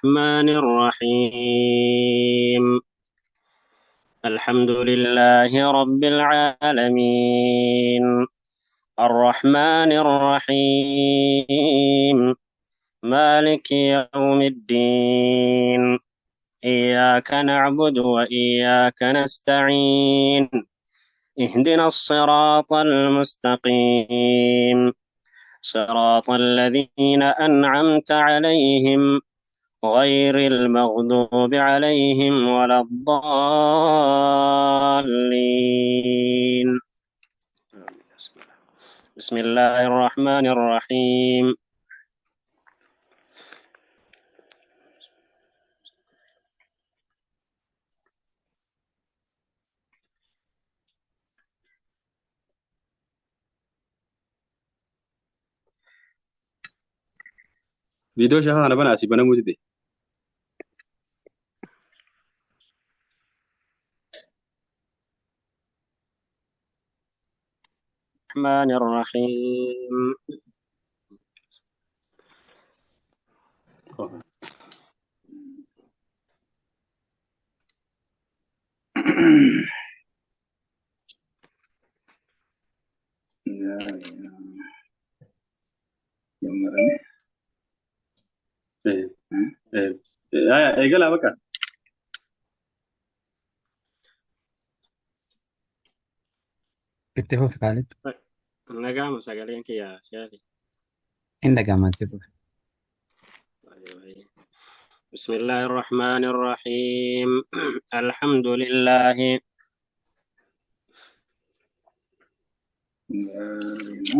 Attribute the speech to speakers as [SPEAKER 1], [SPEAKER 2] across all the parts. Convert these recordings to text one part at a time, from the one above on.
[SPEAKER 1] الرحمن الرحيم. الحمد لله رب العالمين. الرحمن الرحيم. مالك يوم الدين. إياك نعبد وإياك نستعين. اهدنا الصراط المستقيم. صراط الذين أنعمت عليهم غير المغضوب عليهم ولا الضالين. بسم الله الرحمن الرحيم.
[SPEAKER 2] Viidiyoo shaha kana bana asii banamuu dide.
[SPEAKER 1] الرحمن الرحيم.
[SPEAKER 3] Jammarame.
[SPEAKER 2] Eegalaa bakka.
[SPEAKER 4] Itti fufi Kaalid.
[SPEAKER 1] Nagaama sagaleen kiyya shaati.
[SPEAKER 4] Hin dhaga'ama itti fufi.
[SPEAKER 1] بسم الله الرحمن الرحيم. الحمد لله.
[SPEAKER 3] Gaariidha.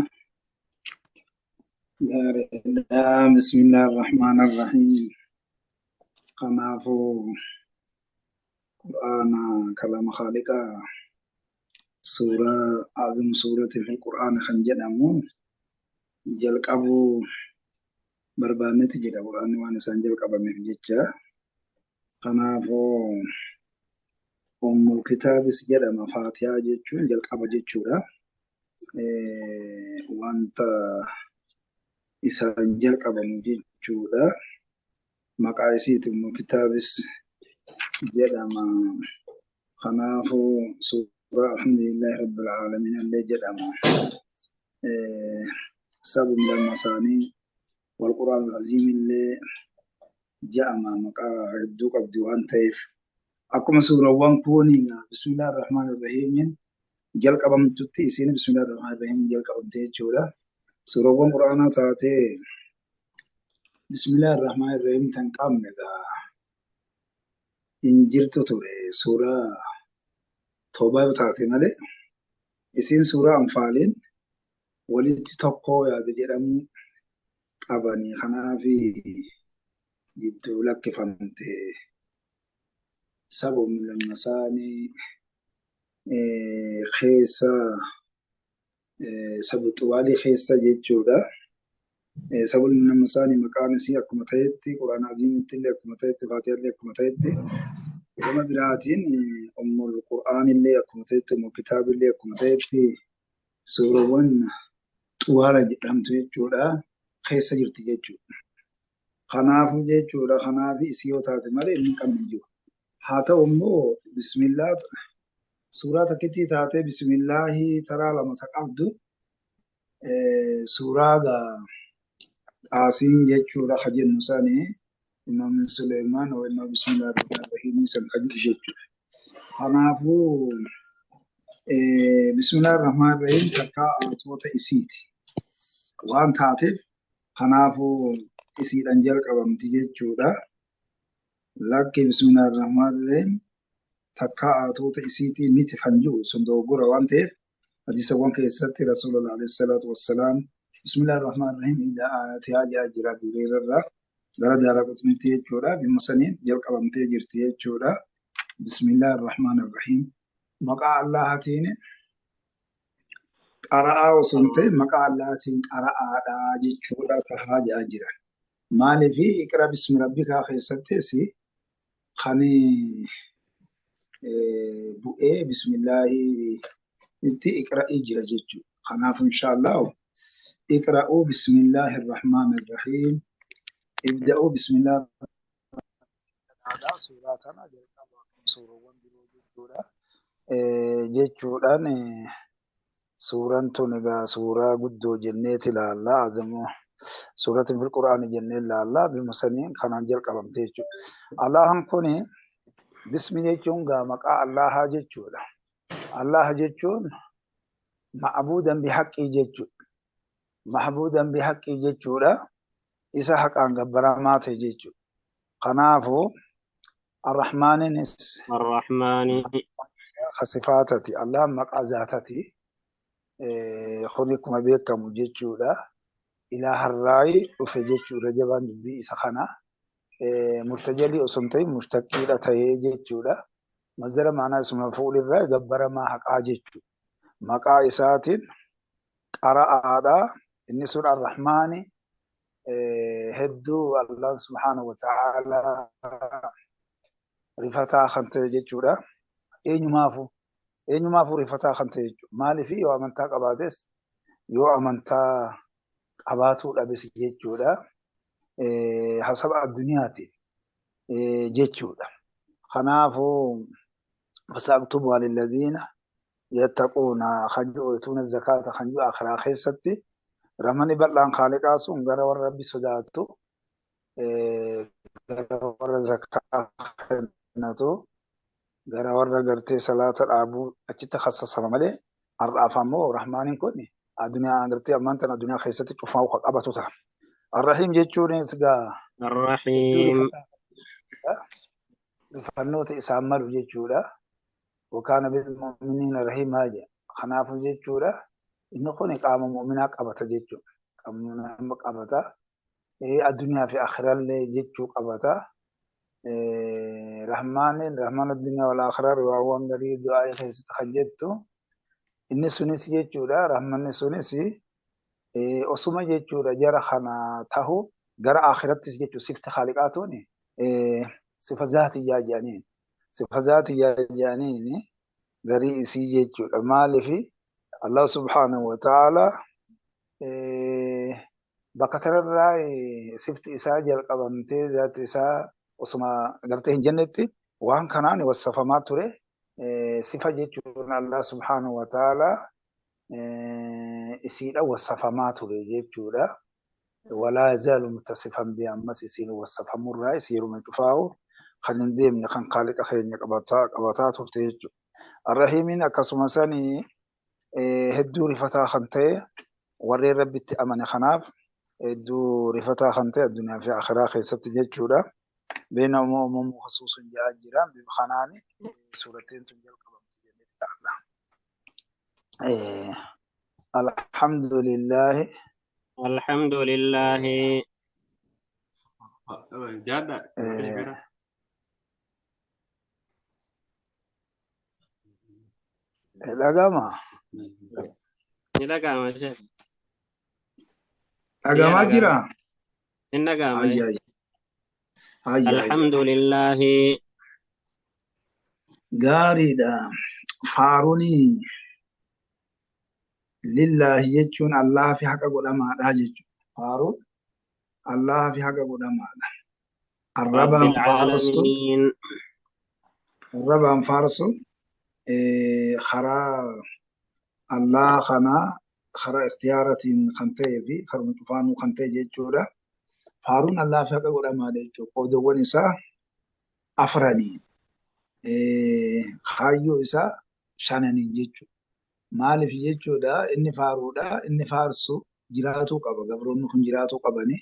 [SPEAKER 3] Gaariidha. Bismillah ar-Rahmaan ar-Rahiim. Kanaafuu Qur'aana kalaama Khaaliqaa suuraa azim suurati fi Qur'aana kan jedhamu jalqabuu barbaannetti jira Qur'aanni waan isaan jalqabameef jecha. Kanaafuu Ummul Kitaabis jedhama Faatihaa jechuun jalqaba jechuudha. Wanta isaan jalqabamu jechuudha. Maqaa isiiti Ummul Kitaabis jedhama. Kanaafuu suuraa Alhamdulillahi Rabbil Aalamiin illee jedhama. Sabni lama isaanii wal Qur'aan Aziim illee jedhama maqaa hedduu qabdi waan ta'eef. Akkuma suurawwan kun Bismillah ar-Rahmaan ar-Rahiimiin jalqabamtutti isiin Bismillah ar-Rahmaan ar-Rahiimiin jalqabamte jechuudha. Suurawwan Qur'aanaa taatee Bismillah ar-Rahmaan ar-Rahiim tan qabne egaa hin jirtu ture suuraa Toobaa yoo taate malee isiin suuraa Anfaaliin walitti tokko yaada jedhamu qabanii kanaaf jidduu lakkifamte sababni lama isaanii keessa sabu xuwaalii keessa jechuudha. Sababni lama isaanii maqaan isii akkuma ta'etti Qur'aan Aziimitti illee akkuma ta'etti Faatihaa illee akkuma ta'etti gama biraatiin Ummul Qur'aan illee akkuma ta'etti Ummul Kitaab illee akkuma ta'etti suurawwan xuwaala jedhamtu jechuudha keessa jirti jechuudha. Kanaafuu jechuudha kanaaf isii yoo taate malee inni qabne hin jiru. Haa ta'u immoo bismillaa suuraa takkittii taatee bismillaahii taraa lama ta qabdu suuraa gaa xaasiin jechuudha ka jennu sani inna min Suleymaan wa inna bismillaahi rahmaani rahiim san kan jedhu jechuudha. Kanaafuu bismillaahi rahmaani rahiim takkaa aatoota isiiti waan taateef kanaafuu isiidhaan jalqabamti jechuudha. Lakki bismillaahi rahmaani rahiim takkaa aatoota isiitii miti kan jiru sun dogoggora waan ta'eef hadiisawwan keessatti rasuulullah alayhi salaatu wassalaam bismillaahi rahmaani rahiim idaa aayatihaa jedhaa jira diriirarraa gara daaraa qutnitti jechuudha. Dhimma saniin jalqabamtee jirti jechuudha. Bismillaahi rahmaani rahiim maqaa Allahaatiin qara'aa osoo hin ta'in maqaa Allahaatiin qara'aadha jechuudha tahaa jedhaa jira. Maaliif iqra bismi rabbikaa keessattis kan bu'ee bismillaahi itti iqra'ii jira jechuudha. Kanaaf inshaallah iqra'uu bismillaahi rahmaani rahiim ibda'uu bismillaahi Suuraa tana jalqaba suurawwan biroo jechuudha. Jechuudhaan suuraan tun egaa suuraa guddoo jenneeti ilaalla. Azamoo suuratiin fil quraani jennee ilaalla. Bifuma saniin kanaan jalqabamte jechuudha. Allahan kuni bismi jechuun gaa maqaa Allahaa jechuudha. Allah jechuun ma'buudan bihaqqii jechuudha. Ma'buudan bihaqqii jechuudha. Isa haqaan gabbaramaa ta'e jechuudha. Kanaafuu Arrahmaaninis
[SPEAKER 1] Arrahmaani
[SPEAKER 3] sifaatati. Allah maqaa zaatati. Kun akkuma beekamu jechuudha. Ilaaharraayi dhufe jechuudha jabaan dubbii isa kana. Murtajalii osoo hin ta'in mushtaqiidha ta'ee jechuudha. Mazara maanaa isuma fuulirraa gabbaramaa haqaa jechuudha. Maqaa isaatiin qara'aadha. Inni sun Arrahmaani hedduu Allah subhaanahu wa ta'ala rifataa kan ta'e jechuudha. Eenyumaafuu rifataa kan ta'e jechuudha. Maaliif yoo amantaa qabaates yoo amantaa qabaatuu dhabes jechuudha. Hasaba addunyaati jechuudha. Kanaafuu fasaaktubuhaa lilladhiina yattaquuna kan ji'u yu'tuuna zakaata kan ji'u akhiraa keessatti rahmanni bal'aan khaaliqaa sun gara warra rabbi sodaatu gara warra zakaa kennatu gara warra gartee salaata dhaabuu achitti khassasama malee har'aaf ammoo rahmaaniin kun addunyaa gartee ammaan tana addunyaa keessatti cufaa kan qabatu ta'a. Arrahiim jechuunis egaa hedduu
[SPEAKER 1] Arrahiim
[SPEAKER 3] rifannoota isaan malu jechuudha. Wakaana bilmu'miniina rahiimaa jedha. Kanaafuu jechuudha inni kun qaama mu'minaa qabata jechuudha. Qaama mu'minaa qabata. Addunyaa fi akhirallee jechuu qabata. Rahmaaniin rahmaan addunyaa wal akhiraa riwaawwan garii du'aa keessatti kan jettu inni sunis jechuudha rahmanni sunis osuma jechuudha jara kana tahu gara akhirattis jechuudha sifti khaaliqaa tuni sifa zaatiyyaa jedhaniin sifa zaatiyyaa jedhaniin garii isii jechuudha maaliif Allah subhaanahu wa ta'ala bakka tanarraa sifti isaa jalqabamtee zaati isaa osuma gartee hin jennetti waan kanaan wasafamaa ture sifa jechuun Allah subhaanahu wa ta'ala isiidha wasafamaa ture jechuudha. Walaa yazaalu muttasifan bihi ammas isiin wasafamurraa isii yeruma cufaa'u kan hin deemne kan khaaliqa keenya qabataa turte jechuudha. Arrahiimiin akkasuma sanii hedduu rifataa kan ta'e warreen rabbitti amane kanaaf hedduu rifataa kan ta'e addunyaa fi akhiraa keessatti jechuudha. Beena uumamuu khusuusun ja'a jira bifa kanaani suurattiin tun jalqabamte jennee ilaalla. Alhamdulillahi
[SPEAKER 1] Alhamdulillahi
[SPEAKER 2] Jaadha.
[SPEAKER 3] Dhagama.
[SPEAKER 1] Ni dhaga'ama sheekh.
[SPEAKER 3] Dhagamaa jira.
[SPEAKER 1] Ni dhaga'ama.
[SPEAKER 3] Ayya ayya. Ayya ayya.
[SPEAKER 1] Alhamdulillahi
[SPEAKER 3] Gaariidha. Faaruun lillahi jechuun Allah fi haqa godhamaadha jechuudha. Faaruun Allah fi haqa godhamaadha. Arrabaan
[SPEAKER 1] Rabbil
[SPEAKER 3] faarsuun
[SPEAKER 1] aalamiin
[SPEAKER 3] arrabaan faarsuun karaa Allah kanaa karaa ikhtiyaaratiin kan ta'ee fi karuma cufaanuu kan ta'e jechuudha. Faaruun Allah fi haqa godhamaadha jechuudha. Qoodawwan isaa afranii kaayyoo isaa shananii jechuudha. Maaliif jechuudha inni faaruudha inni faarsu jiraatuu qaba gabroonni kun jiraatuu qabani.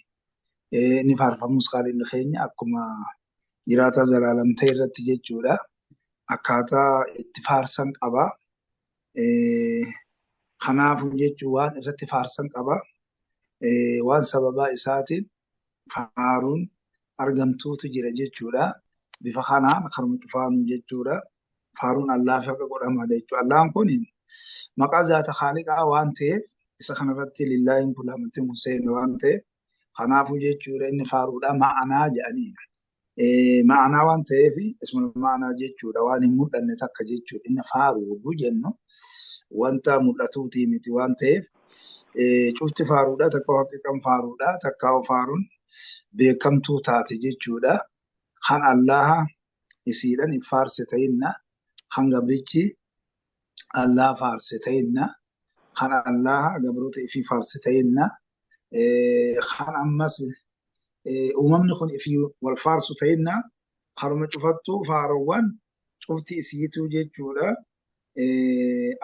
[SPEAKER 3] Inni faarfamus inni keenya akkuma jiraataa zalaalam ta'e irratti jechuudha. Akkaataa itti faarsan qaba. Kanaafuu jechuun waan irratti faarsan qaba. Waan sababaa isaatiin faaruun argamtuutu jira jechuudha. Bifa kanaan karuma cufaanu jechuudha. Faaruun Allaaf haqa godhamaadha jechuudha. Allahan kun maqaa zaata khaaliqaa waan ta'eef isa kanarratti lillaahiin kun amantiin kun seene waan ta'eef kanaafuu jechuudha inni faaruudha ma'anaa jedhaniidha. Ma'anaa waan ta'eef isuma ma'anaa jechuudha waan hin mul'anne takka jechuudha. Inni faaru yogguu jennu wanta mul'atuutii miti waan ta'eef cufti faaruudha takka haqiiqan faaruudha takka faaruun beekamtuu taate jechuudha. Kan Allaha Isiidhaan faarse ta'inna kan gabrichi Allah faarse ta'inna kan Allah gabroota ifii faarse ta'inna kan ammas uumamni kun ifii wal faarsu ta'inna karuma cufattuu faaruwwan cufti isiituu jechuudha.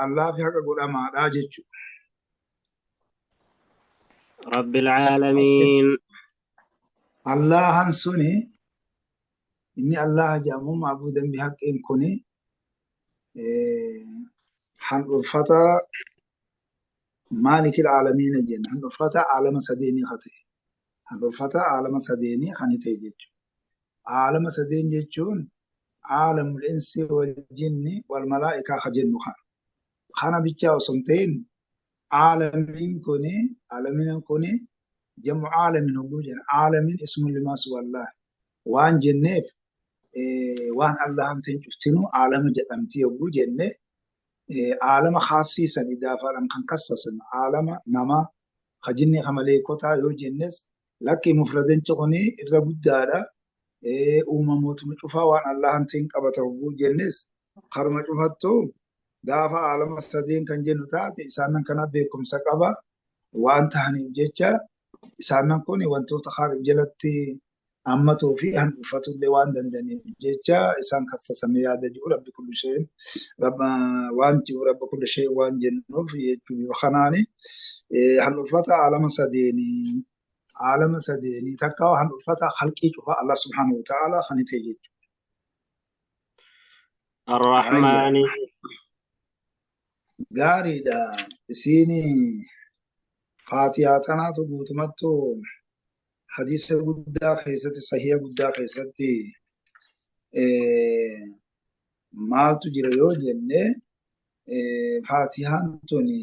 [SPEAKER 3] Allah fi haqa godhamaadha jechuudha.
[SPEAKER 1] Rabbil caalamiin.
[SPEAKER 3] Allahan suni inni Allah jedhamu maabuudan bihaqqin kuni handhurfata maalikil caalamiina jenna. Handhurfata caalama sadeenii haa ta'e. Handhurfata caalama sadeenii kan ta'e jechuudha. Caalama sadeen jechuun caalamul insi wal jinni wal malaa'ikaa ka jennu kana. Kana bichaa osoo hin ta'in caalamiin kuni jamu caalamin hogguu jenna. Caalamiin ismun limaa siwallah waan jenneef waan Allahan ta'in cuftinuu caalama jedhamti hogguu jenne caalama khaasiisan idaafaadhaan kan kassasan caalama namaa ka jinni ka maleekotaa yoo jennes lakki mufradanchi kuni irra guddaadha. Uumamootuma cufaa waan Allahan ta'in qabata hogguu jennes karuma cufattuu gaafa caalama sadeen kan jennu taate isaanan kana beekumsa qaba waan tahaniif jecha isaanan kun wantoota kaariif jalatti hammatuu fi handhufatullee waan danda'aniif jecha isaan kassasame yaada jiru rabbi kullu shay'in waan jiru rabbi kullu shay'in waan jennuuf jechuun kanaani handhufata caalama sadeenii takka handhufata khalqii cufa Allah subhaanahu wa ta'ala kan ta'e jechuudha.
[SPEAKER 1] Arrahmaani.
[SPEAKER 3] Gaariidha. Isiin Faatihaa tanaatu guutumattuu hadiisa guddaa keessatti sahiha guddaa keessatti maaltu jira yoo jenne Faatihaan tuni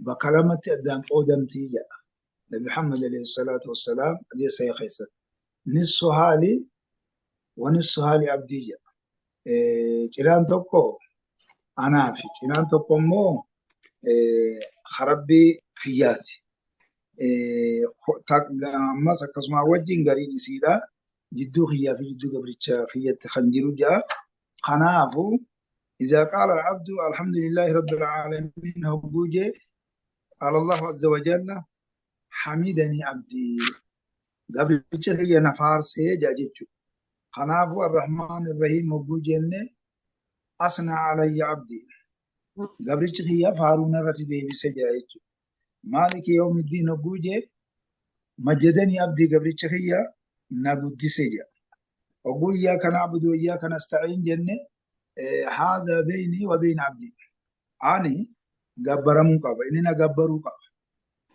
[SPEAKER 3] bakka lamatti addaan qoodamtii jedha. Nabi Muhammad alayhi salaatu wassalaam hadiisa sahiha keessatti. Nisfu haali wa nisfu haali abdii jedha. Ciraan tokko anaafi cinaan tokko immoo rabbii kiyyaati. Ammas akkasuma wajjin gariin isiidha. Jidduu kiyyaa fi jidduu gabricha kiyyatti kan jiru ja'a. Kanaafuu إذا قال العبد الحمد لله رب العالمين هجوجه قال الله عز وجل حمدني عبدي gabricha kiyya na faarsee ja'a jechuudha. Kanaafuu الرحمن الرحيم hogguu jenne asna alayya abdi gabrichi kiyya faaruu narratti deebise jaa jechuudha. Maaliki yawmiddiin hogguu jee majjadanii abdii gabricha kiyya na guddise jaa. Hogguu iyyaaka na'budu wa iyyaaka nasta'iin jenne haadha beynii wa beyna abdii. Ani gabbaramuu qaba. Inni na gabbaruu qaba.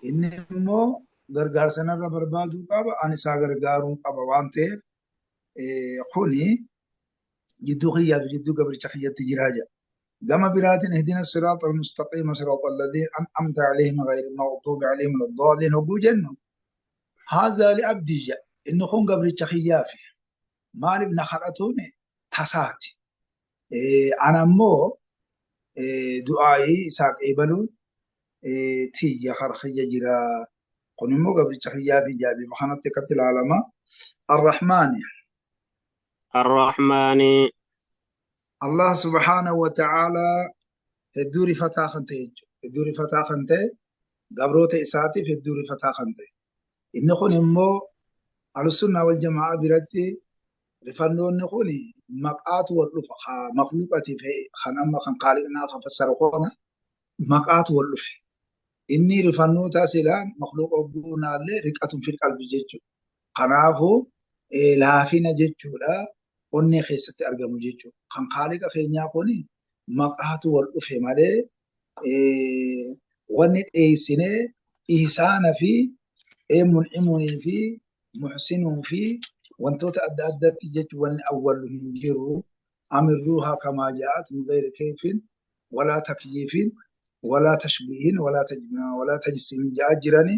[SPEAKER 3] Inni immoo gargaarsa narra barbaaduu qaba. Ani isaa gargaaruu qaba waan ta'eef kuni jidduu kiyyaa fi jidduu gabricha kiyyatti jiraa jedha. Gama biraatiin ihdina siraata almustaqiima siraata alladhiina an'amta alayhim ghayri al-maghduubi alayhim wala-ddaalliin hogguu jennu haadha li'abdii jedha. Inni kun gabricha kiyyaafi. Maaliif na kadhatuun tasaati. Ana immoo du'aayii isaa qeebaluun tiyya kara kiyya jira. Kun immoo gabricha kiyyaa fi jaabiba kanatti akkatti ilaalama. Arrahmaani.
[SPEAKER 1] Arrahmaani.
[SPEAKER 3] Allah subhaanahu wa ta'ala hedduu rifataa kan ta'e jechuudha. Hedduu rifataa kan ta'e gabroota isaatiif hedduu rifataa kan ta'e. Inni kun immoo ahlusunnaa wal jamaa biratti rifannoonni kun maqaatu wal dhufa. Makhluuqatii fi kan amma kan kaaliqnaa kan fassara kana maqaatu wal dhufe. Inni rifannoota silaan makhluuqa hogguunaallee riqatun fil qalbi jechuudha. Kanaafuu laafina jechuudha. Onnee keessatti argamu jechuudha. Kan kaaliqa keenyaa kun maqaatu wal dhufe malee wanni dheessinee ihsaana fi mun'imunii fi muhsinuu fi wantoota adda addaatti jechuun wanni awwallu hin jiru. Amirruuhaa kamaa ja'at min ghayri kayfin walaa takyiifin walaa tashbiihin walaa tajsiimin ja'a jirani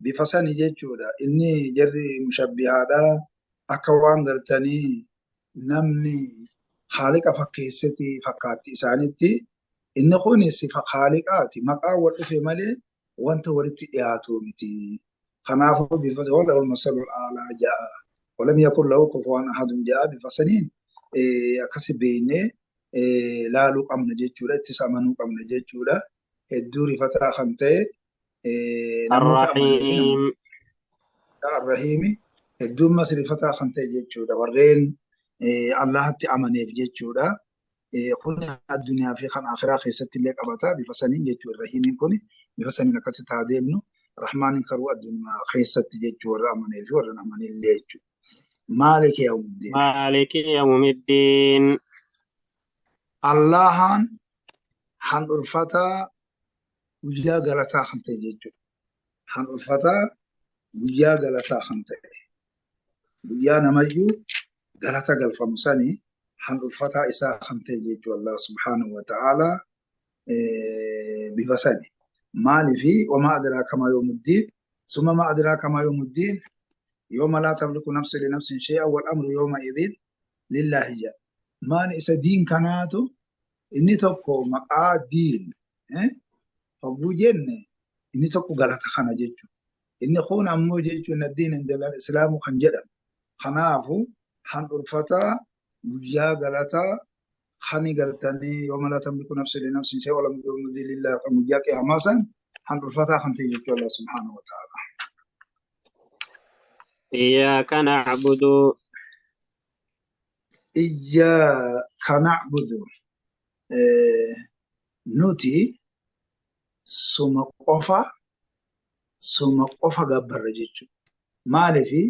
[SPEAKER 3] bifa sani jechuudha. Inni jarri mushabbihaadha. Akka waan gartanii namni haaliqa fakkeessiti fakkaatti isaanitti. Inni kun sifa haaliqaati. Maqaa wal dhufe malee wanta walitti dhiyaatu miti. Kanaafuu bifa wala ol masalul aalaa ja'a. Walam yakun lahu kufuwan ahadun ja'a bifa saniin Akkasi beeknee laaluu qabna jechuudha. Ittis amanuu qabna jechuudha. Hedduu rifataa kan ta'e namoota amanee fi
[SPEAKER 1] الرحيم
[SPEAKER 3] namoota Arrahiimi hedduummas rifataa kan ta'e jechuudha. Warreen Allahatti amaneef jechuudha. Kun addunyaa fi kan akhiraa keessatti illee qabata bifa saniin jechuudha. Rahiimiin kun bifa saniin akkasitti haa deemnu. Rahmaaniin karuu addunyaa keessatti jechuudha warra amanee fi warra amanillee jechuudha. Maaliki yawmiddiin.
[SPEAKER 1] مالك يوم الدين
[SPEAKER 3] Allahan handhurfataa guyyaa galataa kan ta'e jechuudha. Handhurfataa guyyaa galataa kan ta'e. Guyyaa namayyuu galata galfamu sanii handhurfataa isaa kan ta'e jechuudha. Allah subhaanahu wa ta'ala bifa sani. Maaliifi wamaa adraaka maa yawmuddiin summa maa adraaka maa yawmuddiin yawma laa tamliku nafsun li nafsin shay'an wal amru yawma idhin lillaahi jedha. Maali isa diin kanaatu inni tokko maqaa diin hogguu jenne inni tokko galata kana jechuudha. Inni kun ammoo jechuun addiin indalal islaamu kan jedhamu. Kanaafu handhurfataa guyyaa galataa kan galtanii yooma laa tamliku nafsun li nafsin shay'an wal amru yawma idhin lillaahi kan guyyaa qiyaamaa san handhurfataa kan ta'e jechuudha Allah subhaanahu wa ta'ala.
[SPEAKER 1] إياك نعبد
[SPEAKER 3] Iyyaaka na'budu nuti suma qofa gabbarra jechuudha. Maaliifi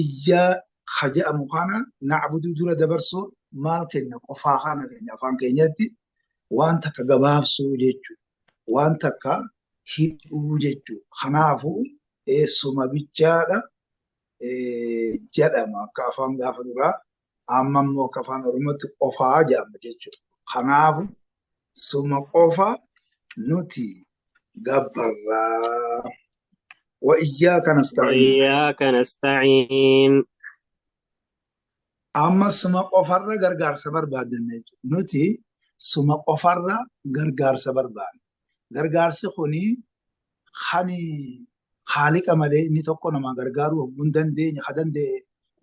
[SPEAKER 3] iyyaaka jedhamu kana na'budu dura dabarsuun maal kenna qofaa kana keenya afaan keenyatti waan takka gabaabsuu jechuudha. Waan takka hidhuu jechuudha. Kanaafuu suma bichaadha jedhama akka afaan gaafa duraa amma immoo akka afaan Oromootti qofaa jedhama jechuudha. Kanaafuu suma qofa nuti gabbarraa. Wa iyyaaka nasta'iin.
[SPEAKER 1] وإياك نستعين
[SPEAKER 3] Amma suma qofarra gargaarsa barbaadna jechuudha. Nuti suma qofarra gargaarsa barbaadna. Gargaarsi kuni kan haaliqa malee inni tokko nama gargaaruu hogguu hin dandeenye ka hin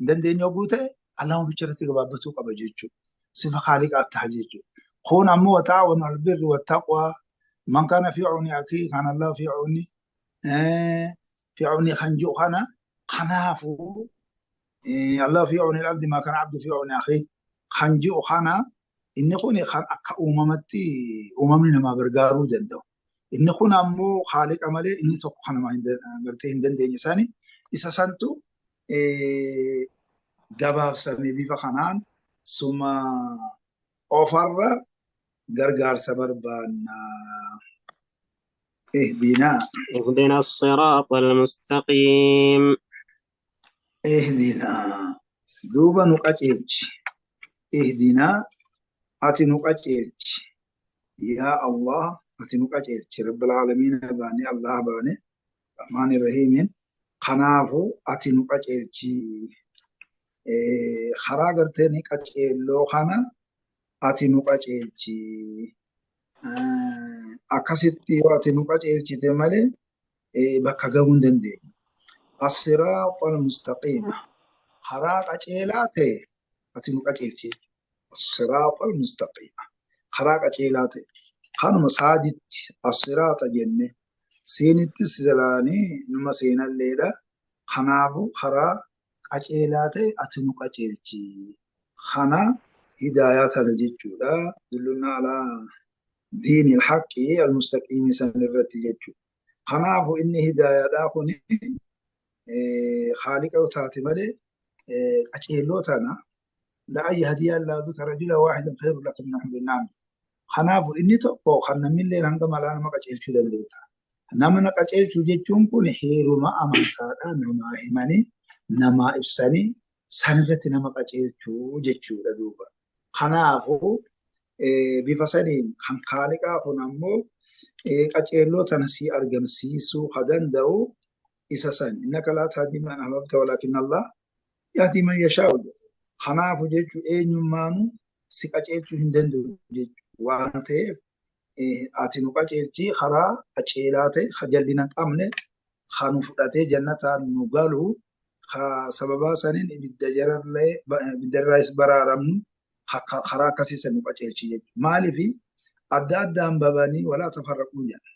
[SPEAKER 3] dandeenye hogguu ta'e Allahuma bicha irratti gabaabbatuu qaba jechuudha. Sifa haaliqaa ta'a jechuudha. Kun ammoo wataawanu albirri wattaqwaa man kana fi cuni akii kana Allah fi cuni fi cuni kan jiru kana kanaafuu Allah fi cuni al-abdi ma kana abdu fi cuni akii kan jiru kana inni kun kan akka uumamatti uumamni namaa gargaaruu danda'u. Inni kun ammoo haaliqa malee inni tokko kan namaa gartee hin dandeenye sani isa santu gabaabsamee bifa kanaan suma qofarra gargaarsa barbaanna. Ihdinaa
[SPEAKER 1] اهدنا الصراط المستقيم
[SPEAKER 3] ihdinaa duuba nu qajeelchi. Ihdinaa ati nu qajeelchi. Yaa Allah ati nu qajeelchi. Rabbil aalamiin baane Allah baane Rahmaan Rahiimiin kanaafuu ati nu qajeelchi. Karaa gartee ni qajeelloo kana ati nu qajeelchi. Akkasitti yoo ati nu qajeelchite malee bakka gahuu hin dandeenyu. As-siraaxa al-mustaqiim karaa qajeelaa ta'e ati nu qajeelchi. As-siraaxa al-mustaqiim karaa qajeelaa ta'e kanuma saaditti as-siraaxa jenne siinitti silaanii numa seenalleedha. Kanaafuu karaa qajeelaa ta'e ati nu qajeelchi. Kana hidaayaa tana jechuudha. Dullunnaa alaa diini al-haqqi al-mustaqiimi san irratti jechuudha. Kanaafuu inni hidaayaadhaa kuni haaliqa yoo taate malee qajeelloo tana la'an yahdiyya Allahu bika rajulan waahidan khayrun laka min humri na'am. Kanaafuu inni tokko kan namnillee hanga malaa nama qajeelchuu danda'u ta'a. Nama na qajeelchuu jechuun kun heeruma amantaadha namaa himanii namaa ibsanii sanirratti nama qajeelchuu jechuudha duuba. Kanaafuu bifa saniin kan haaliqaa kun ammoo qajeelloo tana si argamsiisuu ka danda'u isa san. Innaka laa tahdii man ahbabta walaakinna Allah yahdii man yashaa'u jedha. Kanaafuu jechuun eenyummaanuu si qajeelchuu hin danda'u jechuudha. Waan ta'eef ati nu qajeelchi karaa qajeelaa ta'e ka jal'ina hin qabne kan nu fudhatee jannataan nu galu Sababaa saniin ibidda jararlee ibiddarraayis baraaramnu karaa akkasii san nu qajeelchi jechuudha. Maaliif adda addaan babanii walaa tafarraquu jedha.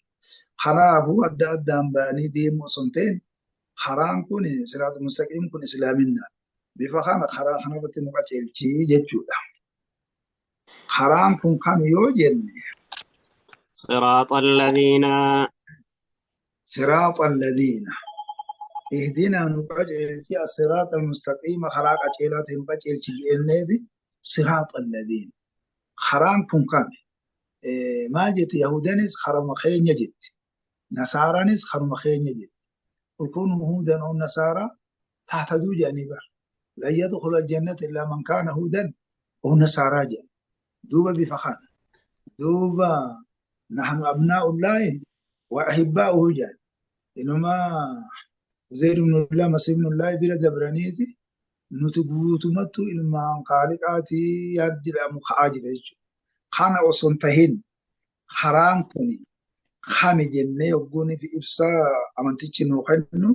[SPEAKER 3] Kanaafuu adda addaan ba'anii deemuu osoo hin ta'in karaan kun siraata mustaqiim kun islaaminna. Bifa kana karaa kanarratti nu qajeelchi jechuudha. Karaan kun kam yoo jenne
[SPEAKER 1] صراط الذين
[SPEAKER 3] siraata alladhiina ihdinaa nu qajeelchi as-siraata al-mustaqiima karaa qajeelaa ta'e nu qajeelchi jenneeti siraata alladhiina. Karaan kun kami? Maal jette Yahudanis karuma keenya jetti. Nasaaraanis karuma keenya jetti. Qul kuunuu huudan aw nasaaraa tahtaduu jedhanii bara. Lan yadkhula al-jannata illaa man kaana huudan aw nasaaraa jedhan. Duuba bifa kana. Duuba nahnu abnaa'ullaahi wa ahibbaa'uhu jedhan. Inumaa Uzeyr ibnullah Masiih ibnullaahi bira dabraniiti nuti guutumattuu ilmaan kaaliqaatii yaad jedhamu ka'aa jira jechuudha. Kana osoo hin tahin karaan kun kami jennee hogguunii fi ibsaa amantichi nuu kennu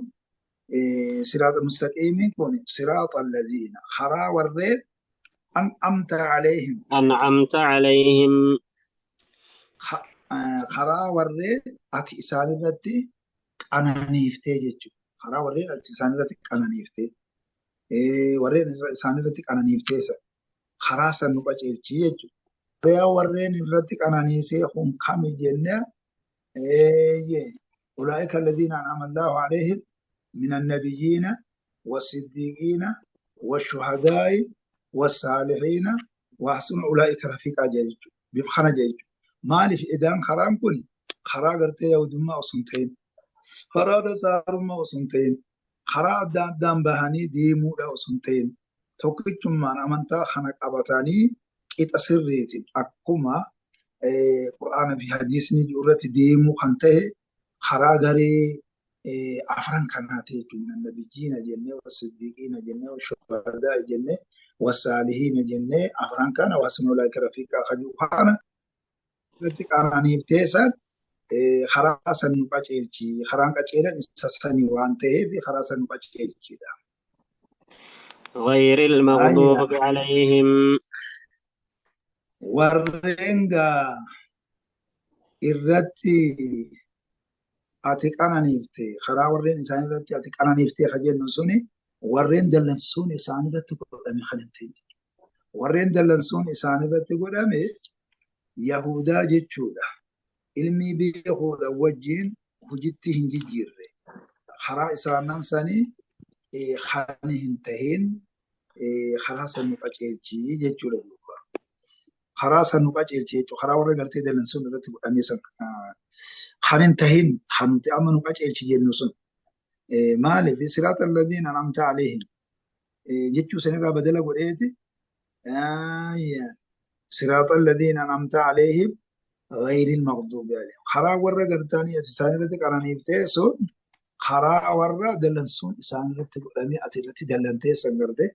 [SPEAKER 3] siraata mustaqiimiin kun siraata alladhiina karaa warreen an'amta aleehim
[SPEAKER 1] أنعمت عليهم
[SPEAKER 3] karaa warreen ati isaanirratti qananiiftee jechuudha. Karaa warreen ati isaanirratti qananiiftee warreen isaanirratti qananiiftee sana karaa san nu qajeelchi jechuudha. Warreen irratti qananiisee kun kami jennee أولئك الذين أنعم الله عليهم من النبيين والصديقين والشهداء والصالحين وحسن أولئك رفيقا جيجو بفخنا جيجو مالي في إدان خرام كوني خرا قرتي يهودما وسنتين خرا رسارما وسنتين خرا دان دان بهاني ديمو لا وسنتين توكيتم ما أمنتا خنق أبتاني إتأسريتي أكما qur'aana fi hadiisni irratti deemuu kan ta'e karaa garee afran kanaa ta'e jechuudha. Nabiyyiina jennee, wasiddiqiina jennee, washuhadaa jennee, wasaalihiina jennee afran kana wasnu ulaa'ika rafiiqaa kajuu kana irratti qananiif teessan karaa san nu qajeelchi. Karaan qajeelan isa sanii waan ta'eef karaa san nu qajeelchidha.
[SPEAKER 1] غير المغضوب عليهم
[SPEAKER 3] Warreen gaa irratti ati qananiifte karaa warreen isaan irratti ati qananiifte ka jennu suni warreen dallansuun isaan irratti godhame kan hin ta'in. Warreen dallansuun isaan irratti godhame Yahudaa jechuudha. Ilmi beekuudha wajjin hojiitti hin jijjiirre. Karaa isaanan sanii kan hin tahin karaa san nu qajeelchi jechuudha. Karaa san nu qajeelchi jechuudha. Karaa warra gartee dallansuun irratti godhame san kan hin tahin kan nuti amma nu qajeelchi jennu sun. Maaliif siraata alladhiina an'amta aleehim jechuu sanirraa badala godheeti siraata alladhiina an'amta aleehim ghayril maghduubi aleehim. Karaa warra gartaanii ati isaan irratti qananiiftee sun karaa warra dallansuun isaan irratti godhamee ati irratti dallantee san garte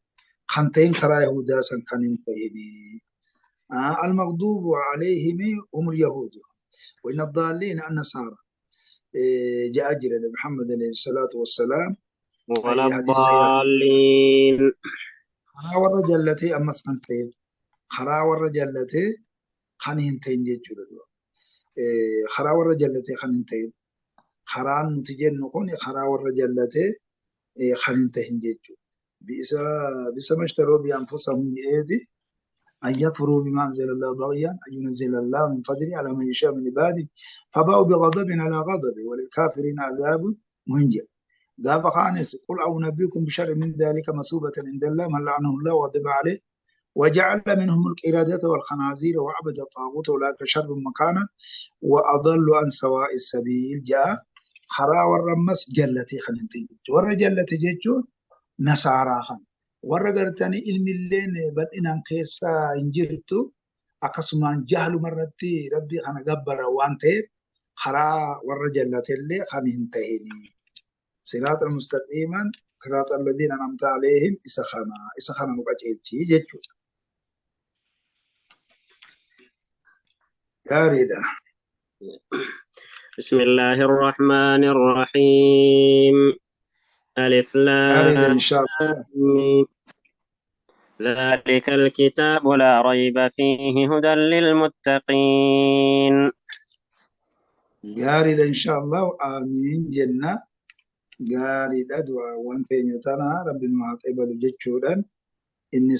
[SPEAKER 3] kan ta'in karaa Yahudaa san kan hin ta'ini. المغضوب عليهم هم اليهود وإن الضالين النصارى. جاء أجل محمد عليه الصلاة والسلام
[SPEAKER 1] ولا
[SPEAKER 3] حديث صحيح.
[SPEAKER 1] الضالين
[SPEAKER 3] karaa warra jallatee ammas kan ta'e karaa warra jallatee kan hin ta'in jechuudha. Karaa warra jallatee kan hin ta'in karaan nuti jennu kun karaa warra jallatee kan hin ta'in jechuudha. Bisa mashtaroo bi anfusahum jedheeti أن يكفروا بما أنزل الله بغيا أن ينزل الله من فضله على من يشاء من عباده فباءوا بغضب على غضب وللكافرين عذاب مهين. قال خانس قل أو نبيكم بشر من ذلك مثوبة عند الله من لعنه الله وغضب عليه وجعل منهم القردة والخنازير وعبد الطاغوت أولئك شر مكانا وأضل عن سواء السبيل. جاء خرا والرمس جلتي خننتي ور جلتي جيتشو نصارى خن warra gartanii ilmi illeen bal'inaan keessa hin jirtu akkasumaan jahluma irratti rabbii kana gabbara waan ta'eef karaa warra jallatellee kan hin ta'ini. Siraata mustaqiiman siraata alladhiina an'amta aleehim isa kana nu qajeelchi jechuudha. Gaariidha.
[SPEAKER 1] بسم الله الرحمن الرحيم. ألف
[SPEAKER 3] Gaariidha
[SPEAKER 1] لام
[SPEAKER 3] inshaallah.
[SPEAKER 1] ميم. ذلك الكتاب لا ريب فيه هدى للمتقين.
[SPEAKER 3] Gaariidha inshaallah. Aamiin jenna. Gaariidha du'aawwan keenya tana rabbi nu haa qeebalu jechuudhaan inni.